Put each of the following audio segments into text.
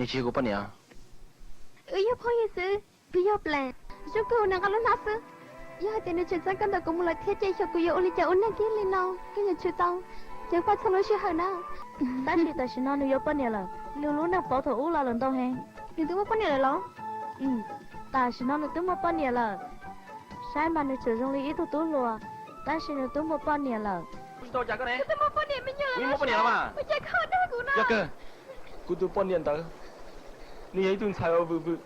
Nws tsis yog kuv poj niam. Wb yog phooj ywg xwb, kuv yog Plas. Zoo kawg uas nws nqa lub hnab xwb. Yog hais tias nws tseem txeeb koj ntawm kuv mus lawm thiab ces xyov kuv yuav ua li cas ua neej kiag li no. Koj yuav tsum tau ceev faj txhua lub sij hawm na. Tab sis tam sim no nws yuav poj niam lawm, nws lub neej pauv thaum ub los lawm ntau heev. Nws twb muaj poj niam lawm los? Tam sim no nws twb muaj poj niam lawm. Saib mas nws tseem zoo li ib tug tub hluas, tab sis nws twb muaj poj niam lawm. Kuv twb muaj poj niam me nyuam lawm. Yog kawg, kuv tus poj niam ntawd, nws yog ib tug ntxhais uas vwm vwm.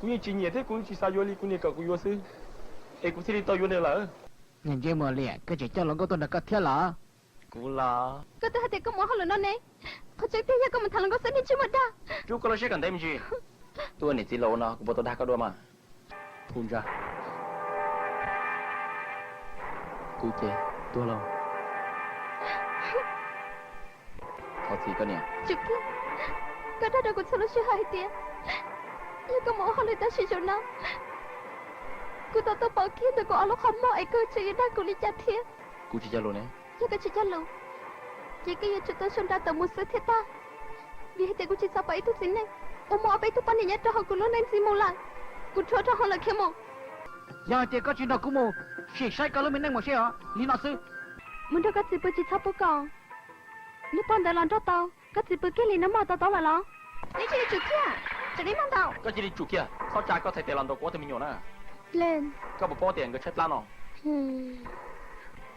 Kuv yeej tsis nyiam thiab kuv tsis xav yuav li kuv niam kom kuv yuav xwb, es kuv thiaj li tau yuav nws lawm. Niag Ntsej Muag Liam, koj tseem coj hluas nkauj tuaj nrog koj thiab los? Kuv los. Koj twb hais tias koj mus ua hauj lwm no ne. Qhov tseeb tiag yog koj mus tham hluas nkauj xwb, niag ntsej muag dag. Rub koj lub siab kom ntev me ntsis. Tuaj ua niam txiv laus no kuv puas tau dag koj dua mas? Phu ntsa. Kuv ces tuag lauj. Thov txim koj niam. Tsum kiag, koj dag rau kuv txhua lub sij hawm hais tias yog koj mus ua hauj lwm tam sim zaum no, kuv tau tuaj pauv kiag ntawm kuv ob lub qhov muag es koj tseem yuav dag kuv li cas thiab? Kuv tsis cog lus ne. Yog koj tsis cog lus, ces koj yuav tsum tau sau nra tawm mus xwb thiaj tag. Vim hais tias kuv tsis xav pom ib tug txiv neej uas muaj ob peb tug poj niam nyob rau hauv kuv lub neej ntxiv mus lawm. Kuv rhuav rau hauv lawm khiav mus. Yog hais tias koj tsis nrog kuv mus, sim saib koj lub me neej mus seb os, li no xwb. Mus nrog koj txiv pw tsis txhob pub koj. Niag pog ntawd los nrog tau, koj txiv pw kiag li no mas tau tau lawm los? Neb cia li tsum kiag, tsum li no ntau. Koj cia li tsum kiag, txhob tsa koj txhais tes los ntaus kuv ob tug me nyuam na. Koj puas paub tias nkawd tshaib plab no?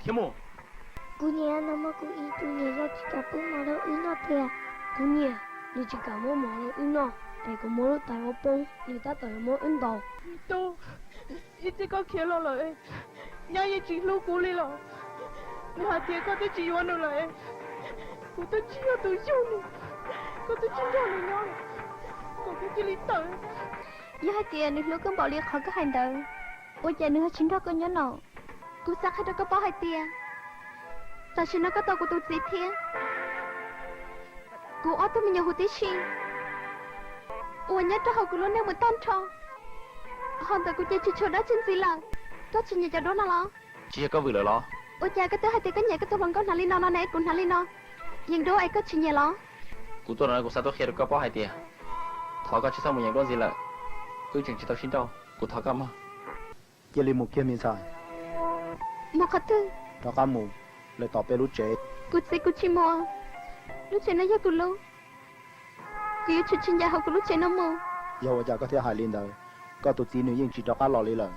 Khiav mus. Kuv niam, no muaj kuv ib tug niam yog tsis kam pub mov rau wb noj tiag. Kuv niam, nws tsis kam muab mov rau wb noj, es kuv muab lub tais ua poob, nws tab tom yuav muab wb ntaus. Tub, ib txij koj khiav los lawm, nyab yeej tsis hlub kuv li los. Nws hais tias koj twb tsis yuav nws lawm, kuv twb tsis yog tus yug nws, koj twb tsis nrog nws nyob, kom kuv cia li tawm. Yog hais tias nws hlub koj npaum li qhov koj hais ntawd, ua cas nws ho tsis nrog koj nyob no? Kuv xav qhia rau koj paub hais tias tam sim no koj tau kuv tus txiv thiab kuv ob tug me nyuam huv tib si uas nyob rau hauv kuv lub neej mus tag nrho. Ho ntawm kuv ces tsis tshuav dab tsi ntxiv lawm. Koj tsis nyiam cov duab no los? Tsis yog koj vwm lawm los? Ua cas koj twb hais tias koj nyiam koj tus hluas nkauj hnav li no no ne, kuv hnav li no yeej duab es koj tsis nyiam los? Kuv tuaj no kuv xav tuaj qhia rau koj paub hais tias thov koj tsis txhob mus yeem duab ntxiv lawm. Wb tseem tsis tau sib nrauj, kuv thov koj mog. Cia li mus kiag me ntxhais. Mus qhov twg? Rov qab mus lawm tom peb lub tsev. Kuv txiv, kuv tsis mus. Lub tsev no yog kuv lub. Kuv yuav tsum tsis ncaim hauv kuv lub tsev no mus. Yog ua cas koj thiaj hais li ntawd? Koj tus txiv nws yeej tsis rov qab los li lawm.